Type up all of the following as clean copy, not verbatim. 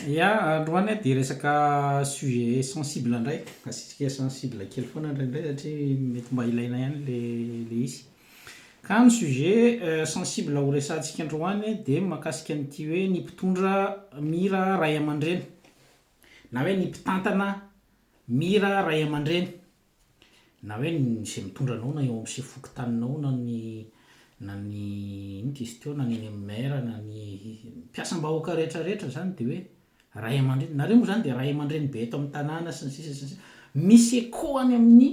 Ya, androany aho dia resaka sujet sensible indray, asiantsika sensible kely foana indraindray satria mety mba ilaina ihany le le izy. Ka ny sujet sensible ho resahantsika androany dia mahakasika an'ity hoe ny mpitondra mira ray aman-dreny na hoe ny mpitantana mira ray aman-dreny. Na hoe ny izay mitondra anao na eo amin'ny sefo fokontaninao na ny na ny inona ty izy teo na ny eny amin'ny maire na ny mpiasam-bahoaka rehetra rehetra zany de hoe ray aman-dreny, nareo moa zany de ray aman-dreny be eto amin'ny tanàna sy ny sisa sy ny sisa, misy echo any amin'ny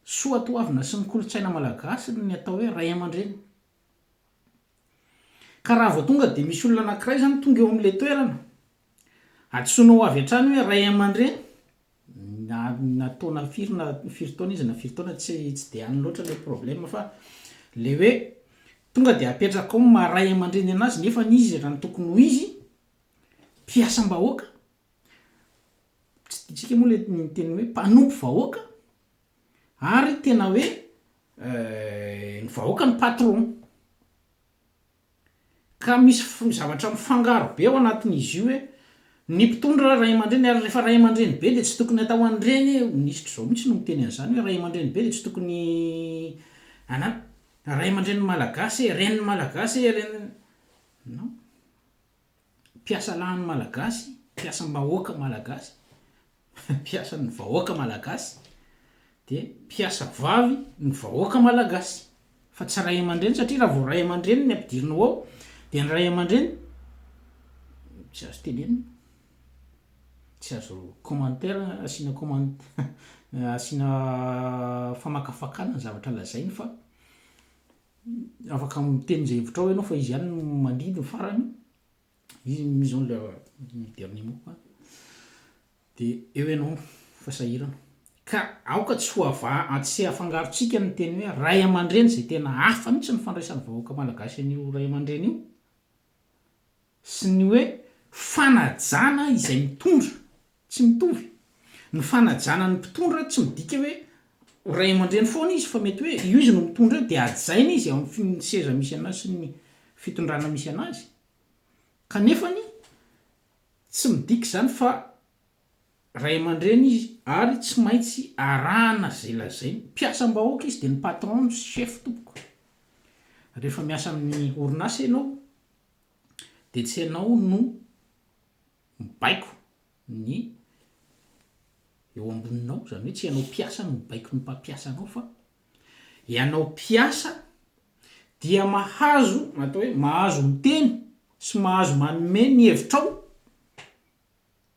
soatoavina sy ny kolontsaina malagasy ny atao hoe ray aman-dreny. Ka raha vao tonga de misy olona anakiray zany tonga eo amin'le toerana, antsoinao avy hatrany hoe ray aman-dreny, Na na taona firy na firy taona izy na firy taona tsy tsy de any loatra le problème fa le hoe tonga de apetraka ao ny maha ray aman-dreny anazy nefany izy raha ny tokony ho izy mpiasam-bahoaka, tsy tiantsika moa le miteny hoe mpanompo vahoaka ary tena hoe ny vahoaka no patron. Ka misy zavatra mifangaro be ao anatin'izy io hoe ny mpitondra ray aman-dreny ary rehefa ray aman-dreny be dia tsy tokony atao an'ireny, minisitra izao mihitsy no miteny an'izany hoe ray aman-dreny be dia tsy tokony ana, ray aman-drenin'ny malagasy e, renin'ny malagasy e, renin'ny, non. Mpiasa lahin'ny malagasy, mpiasam-bahoaka malagasy, mpiasan'ny vahoaka malagasy dia mpiasa vavy ny vahoaka malagasy fa tsy ray aman-dreny satria raha vao ray aman-dreny ny ampidirinao ao dia ny ray aman-dreny tsy azo tenenina, tsy azo commentaire asiana comment asiana famakafakana ny zavatra lazainy fa afaka miteny izay hevitrao ianao fa izy ihany no mandidy ny farany. Izy ils ont leur dernier mot quoi. Dia eo ianao fa sahirana. Ka aoka tsy ho ava tsy afangarontsika ny teny hoe ray aman-dreny izay tena hafa mihitsy ny fandraisan'ny vahoaka malagasy an'io ray aman-dreny io sy ny hoe fanajana izay mitondra. Tsy mitovy. Ny fanajana ny mpitondra tsy midika hoe ho ray aman-dreny foana izy fa mety hoe io izy no mitondra eo dia hajaina izy ao amin'ny seza misy anazy sy ny fitondrana misy anazy. Kanefany tsy midika izany fa ray aman-dreny izy ary tsy maintsy arahana izay lazainy. Mpiasam-bahoaka izy dia ny patron no chef tompoko. Rehefa miasa amin'ny orinasa ianao dia tsy ianao no mibaiko ny eo amboninao, izany hoe tsy ianao mpiasa no mibaiko ny mpampiasa anao fa ianao mpiasa dia mahazo atao hoe mahazo miteny sy mahazo manome ny hevitrao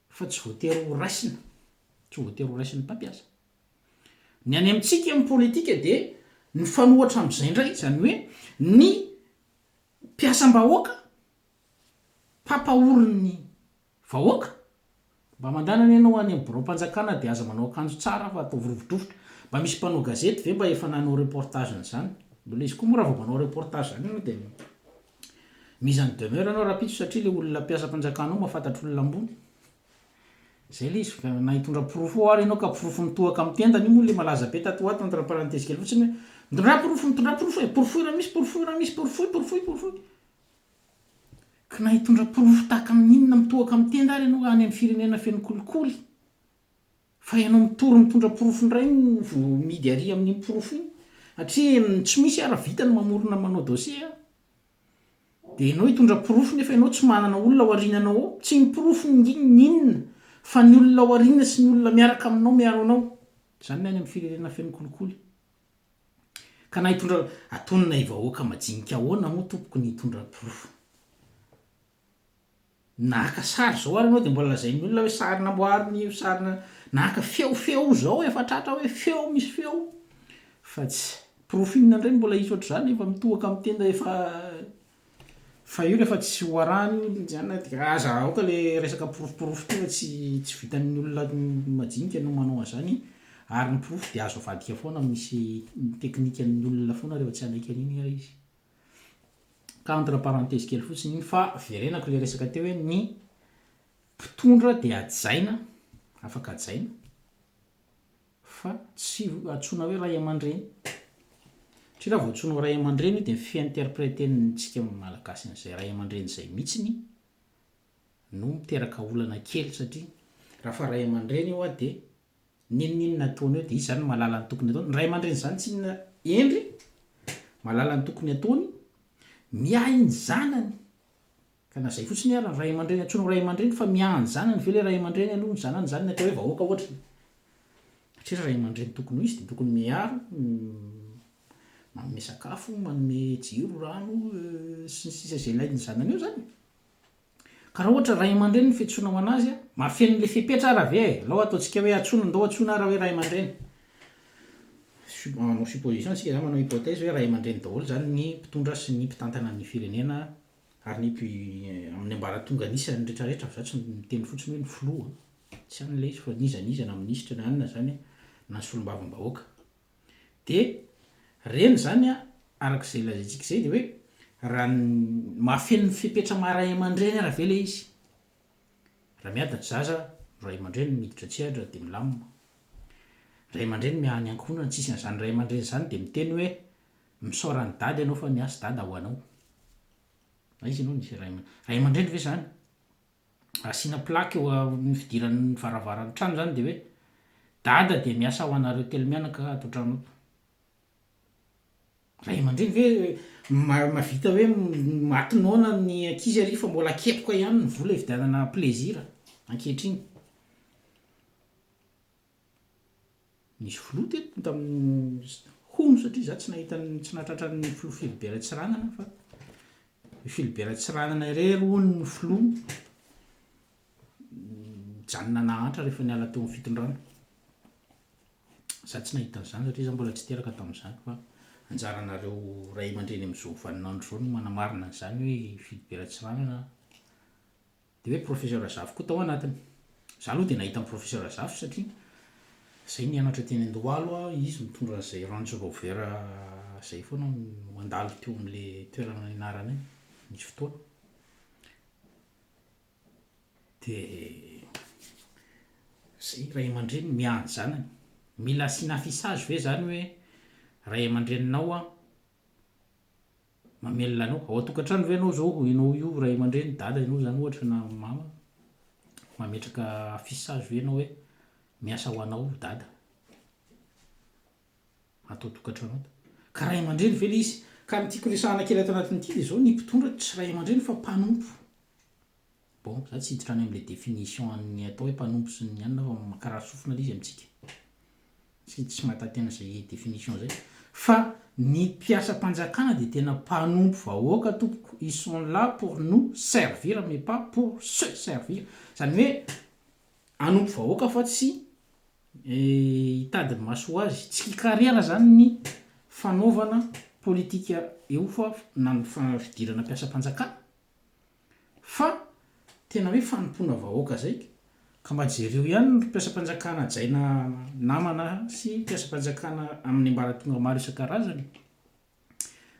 fa tsy voatery ho raisina, tsy voatery ho raisin'ny mpampiasa. Ny any amintsika amin'ny politika dia mifanohatra amin'izay indray, izany hoe ny mpiasam-bahoaka Mpampahorin'ny vahoaka? Mba mandana anie ianao any amin'ny biraom-panjakana dia aza manao akanjo tsara fa ataovy rovidrovitra. Mba misy mpanao gazety ve mba efa nanao reportage an'izany? Mbola izy koa moa raha vao manao reportage izany ianao dia mise en demeure ianao rahampitso satria ilay olona mpiasam-panjakana ao mahafantatra olona ambony. Izay ilay izy fa na hitondra porofo ao ary ianao ka porofo mitohaka amin'ny tendany io moa ilay malaza be tato ho ato entre parenthèse kely fotsiny hoe mitondrà porofo mitondrà porofo e, porofoy raha misy porofoy raha misy porofoy porofoy porofoy. Ka na hitondra porofo tahaka ny inona mitohaka amin'ny tenda ary ianao any amin'ny firenena feno kolikoly, fa ianao mitory mitondra porofo indray no vao mihidy ary amin'iny porofo iny, satria tsy misy ara vita ny mamorona manao dossier a! Dia ianao hitondra porofo nefa ianao tsy manana olona ao aoriananao ao, tsy ny porofo n'inona fa ny olona ao aoriana sy ny olona miaraka aminao miaro anao, izany ny any amin'ny firenena feno kolikoly. Ka na hitondra ataonay vahoaka majinika ahoana moa tompoko ny hitondra porofo? Naka sary zao ary ianao dia mbola lazain'ny olona hoe sary namboarina io, sary na, naka feo, feo zao efa tratra hoe feo misy feo fa tsy, porofo inona indray no mbola hisy ohatr'izany efa mitohaka amin'ny tenda efa Fa io rehefa tsy ho arahany zany de aza aoka le resaka porofoporofo ty fa tsy tsy vitan'ny olona majinika no manao an'zany ary ny porofo de azo avadika foana misy teknikan'ny olona foana rehefa tsy hanaiky an'iny ary izy. Ka entre parenthèse kely fotsiny iny fa verenako le resaka teo hoe ny mpitondra de hajaina, afaka hajaina. Fa tsy antsoina hoe ray aman-dreny. Satria raha vao antsoina ho ray aman-dreny io dia ny fi-interpreter-ntsika malagasy an'izay ray aman-dreny izay mihitsiny no. miteraka olana kely satria raha fa ray aman-dreny io dia n'inon'inona ataony eo dia izy izany mahalala ny tokony ataony. Ny ray aman-dreny izany tsinona hendry, mahalala ny tokony ataony, miahy ny zanany. Ka na izay fotsiny ary ny ray aman-dreny antsoina ho ray aman-dreny fa miahy ny zanany ve ilay ray aman-dreny aloha, ny zanany izany ny atao hoe vahoaka ohatrany. Satria ray aman-dreny tokony ho izy dia tokony miaro, manome sakafo, manome jiro, rano, sy ny sisa izay ilain'ny zanany eo izany. Ka raha ohatra ray aman-dreny ny fiantsoana ho an'azy, mahafeno an'ilay fepetra ara ve e? Alao ataontsika hoe antsoina, ndao antsoina ara hoe ray aman-dreny. Manao supposition isika izany, manao hypothèse hoe ray aman-dreny daholo izany ny mpitondra sy ny mpitantana ny firenena ary ny amin'ny ambaratonga anisany rehetrarehetra, fa za tsy miteny fotsiny hoe ny filoha an, tsy any ilay izy fa n'iza n'iza na minisitra na anona izany na ny solombavambahoaka. Dia reny izany an, araka izay lazaintsika izay dia hoe raha ny mahafeno ny fepetra maha ray aman-dreny ara ve ilay izy? Raha miady ny zaza, ny ray aman-dreny miditra an-tsehatra dia milamina. Ray aman-dreny miaha ny ankohonana, tsisy an'izany ray aman-dreny izany dia miteny hoe misaora an'i dada ianao fa niasa dada ho anao. Aiza ianao nisy ray aman-, ray aman-dreny ve izany? Asiana plaque eo amin'ny fidiran'ny varavaran'ny trano zany dia hoe dada dia miasa ho anareo telomianaka ato an-trano ato. Ray aman-dreny ve mahavita hoe maty noana ny ankizy ary fa mbola kepoka ihany ny vola hividianana plaisir ankehitriny. Nisy filoha teto tamin'ny hono satria za tsy nahita ny tsy nahatratra ny filoha Philibert Tsiranana fa i Philibert Tsiranana irery hono no filoha nijanona nahantra rehefa niala teo amin'ny fitondrana. Za tsy nahita an'izany satria za mbola tsy teraka tamin'izany fa anjaranareo ray aman-dreny amin'izao vaninandro izao no manamarina an'izany hoe i Philibert Tsiranana Dia hoe Professeur Zafy koa tao anatiny. Za aloha dia nahita an'i Professeur Zafy satria zay nianatra teny Andohalo aho, izy nitondra an'izay Range Rover zay foana mandalo teo amin'le toerana nianaranay, nisy fotoana. Dia zay ray aman-dreny miahy ny zanany. Mila asiana affichage ve zany hoe ray aman-dreninao an? Mamelona anao. Ao an-tokantrano ve ianao izao, ianao io ray aman-dreny, dada ianao izany ohatra na mama, mametraka affichage ve ianao hoe miasa ho anao dada ato an-tokantrano ato? Ka ray aman-dreny ve ilay izy? Ka ny tiako resahana kely ato anatin'ity dia izao, ny mpitondra tsy ray aman-dreny fa mpanompo. Bon, za tsy hiditra any amin'ilay définition an'ny atao hoe mpanompo sy ny anona fa mankarary sofina ilay izy amintsika. Tsy tsy mahataty an'izay définition izay. Fa ny mpiasam-panjakana dia tena mpanompo vahoaka tompoko, ils sont là pour nous servir mais pas pour se servir. Izany hoe hanompo vahoaka fa tsy hitady ny mahasoa azy. Tsy carrière izany ny fanaovana politika eo fa na ny fidirana mpiasam-panjakana. Fa tena hoe fanompoana vahoaka zay ka mba jereo ihany ry mpiasam-panjakana hajaina namana sy mpiasam-panjakana amin'ny ambaratonga maro isan-karazany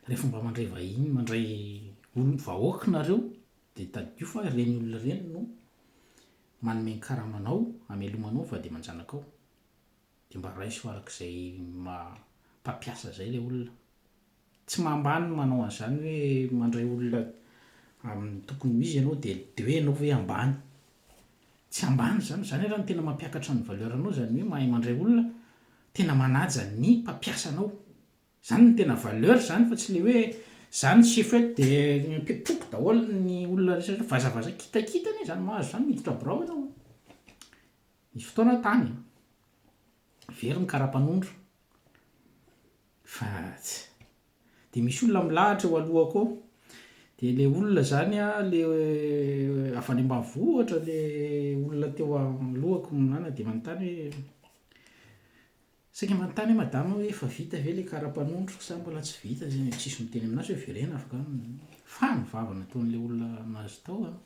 rehefa mba mandray vahiny mandray olom vahoaka nareo de tadidio fa ireny olona ireny no manome ny karamanao hamelomanao vady aman-janakao de mba raiso arak'izay maha mpampiasa zay le olona Tsy maha ambany ny manao an'izany hoe mandray olona amin'ny tokony ho izy ianao dia dia hoe ianao ve ambany. Tsy ambany izany, izany ary no tena mampiakatra ny valeur anao izany hoe mahay mandray olona, tena manaja ny mpampiasa anao. Izany no tena valeur izany fa tsy ilay hoe za ny chef eto dia ampiatroko daholo ny olona rehetra rehetra, vazavaza kitakita anie izany mahazo izany miditra birao ianao an. Nisy fotoana aho tany an, very ny karapanondro. Fa tsy. Dia misy olona milahatra eo alohako eo. Dia ilay olona izany an, ilay avy any ambanivohitra ilay olona teo alohako nana dia manontany hoe, saika manontany hoe madama hoe efa vita ve ilay kara-panondroko sa mbola tsy vita, tsisy miteny aminazy hoe verena afaka an. Fa ny vava nataon'ilay olona nazy tao an.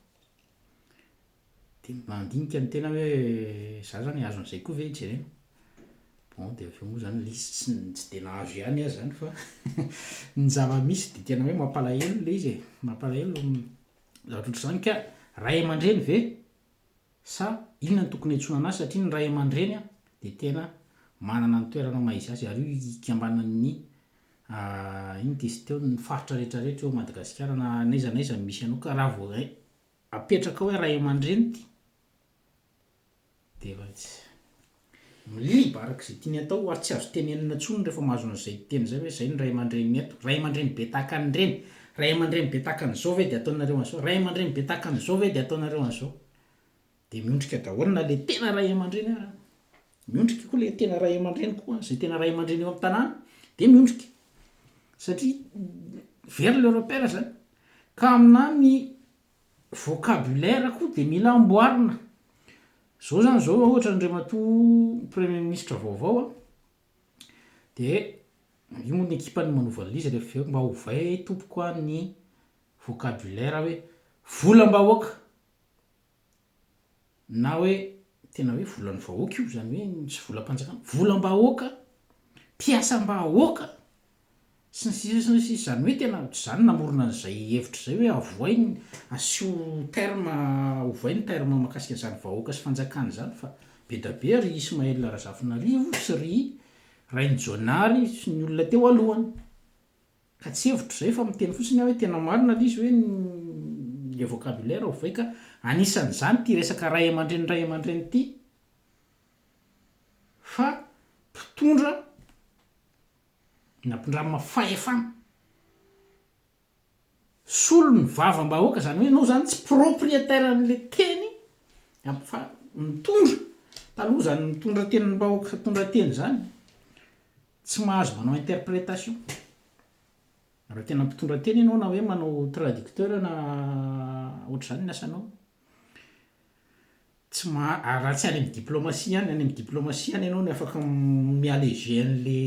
Dia mandinika ny tena hoe za zany hahazo an'izay koa ve jerena. Bon dia avy eo moa zany ilay izy tsy tsy dia nahazo ihany aho zany fa ny zava-misy dia tena hoe mampalahelo ilay izy e, mampalahelo zavatra ohatr'izany ka ray aman-dreny ve sa inona no tokony hiantsoana anazy satria ny ray aman-dreny an dia tena manana ny toerana maha izy azy ary io ikambanan'ny inona izy teo ny faritra rehetra rehetra eo Madagasikara na n'aiza n'aiza misy anao ka raha vao. apetrakao hoe ray aman-dreny ity dia efa tsy miliba araka izay tiany atao ary tsy azo tenenina intsony rehefa mahazo an'izay teny izay hoe izay ny ray aman-dreniny eto, ray aman-dreny be tahaka an'ireny, ray aman-dreny be tahaka an'izao ve dia ataonareo an'izao, ray aman-dreny be tahaka an'izao ve dia ataonareo an'izao. Dia miondrika daholo na le tena ray aman-dreny ara. Miondrika koa le tena ray aman-dreny koa, izay tena ray aman-dreny eo amin'ny tanàna dia miondrika. Satria very le repère zany. Ka aminà ny vocabulaire koa dia mila amboarina. Zao zany zao ohatra Andriamatoa Premier ministre vaovao an, dia io moa ny ekipany manova an'ilay izy rehefa avy eo, mba ovay tompoko an ny vocabulaire hoe volam-bahoaka. Na hoe tena hoe volan'ny vahoaka io, izany hoe tsy volam-panjakana, volam-bahoaka, mpiasam-bahoaka, sy ny sisa sy ny sisa, izany hoe tena tsy izaho no namorona an'izay hevitra izay hoe avoay ny, asio terme, ovay ny terme mahakasika an'izany vahoaka sy fanjakana izany fa be da be ry Ismaël Razafinarivo sy ry Rainijaonary sy ny olona teo alohany. Ka tsy hevitro izay fa miteny fotsiny aho hoe tena marina ilay izy hoe ny le vocabulaire ovay ka anisan'izany ity resaka ray aman-dreny ray aman-dreny ity fa mpitondra nampindramina fahefana solon'ny vavam-bahoaka izany hoe ianao izany tsy propriétaire an'le teny fa mitondra taloha izany mitondra tenim-bahoaka mitondra teny izany Tsy mahazo manao interprétation. Raha tena mpitondra teny ianao na hoe manao traducteur na ohatr'izany ny asanao, tsy maha, ary raha tsy any amin'ny diplomatie any, any amin'ny diplomatie any ianao no afaka mi-alléger an'le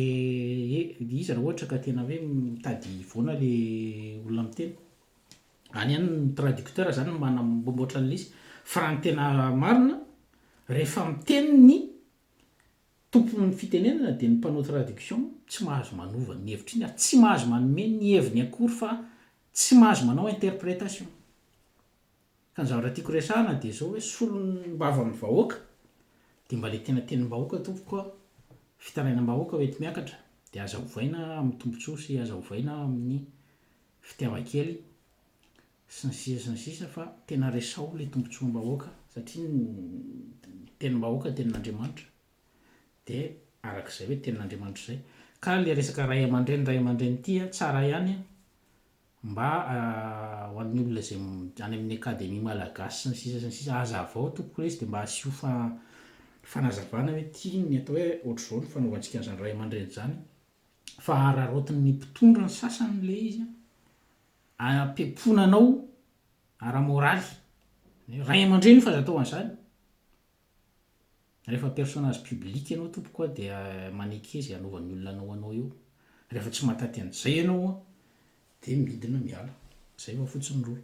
izy raha ohatra ka tena hoe mitady hivoana le olona miteny. Any ihany ny traducteur zany no manamboamboatra an'ilay izy. Fa raha ny tena marina, rehefa miteny ny Tompon'ny fitenenana dia ny mpanao traduction tsy mahazo manova ny hevitra iny ary tsy mahazo manome ny heviny akory fa tsy mahazo manao interpretation. Ka ny zavatra tiako resahana dia izao hoe solom-bavan'ny vahoaka dia mba le tena tenim-bahoaka tompoko a, fitarainam-bahoaka ho enti-miakatra dia aza ovaina amin'ny tombotsoa sy aza ovaina amin'ny fitiavan-kely sy ny sisa sy ny sisa fa tena resaho le tombotsoam-bahoaka satria ny tenim-bahoaka tenin'Andriamanitra de arak'izay hoe tenin'Andriamanitra izay ka le resaka ray aman-dreny ray aman-dreny ity a tsara ihany a mba ho an'ny olona izay any amin'ny akademia malagasy sy ny sisa sy ny sisa hazavao tompoko le izy de mba asio fa fanazavana hoe ity ny atao hoe ohatr'izao ny fanaovantsika an'izany ray aman-dreny izany fa araraotin'ny mpitondra ny sasany le izy a Ampiampona anao ara-moraly. Ny ray aman-dreny io fa aza atao an'izany. Rehefa personnage public ianao tompoko a dia maneke izay anaovan'ny olona anao anao eo. Rehefa tsy mahataty an'izay ianao a dia midina miala. Zay fa fotsiny rora.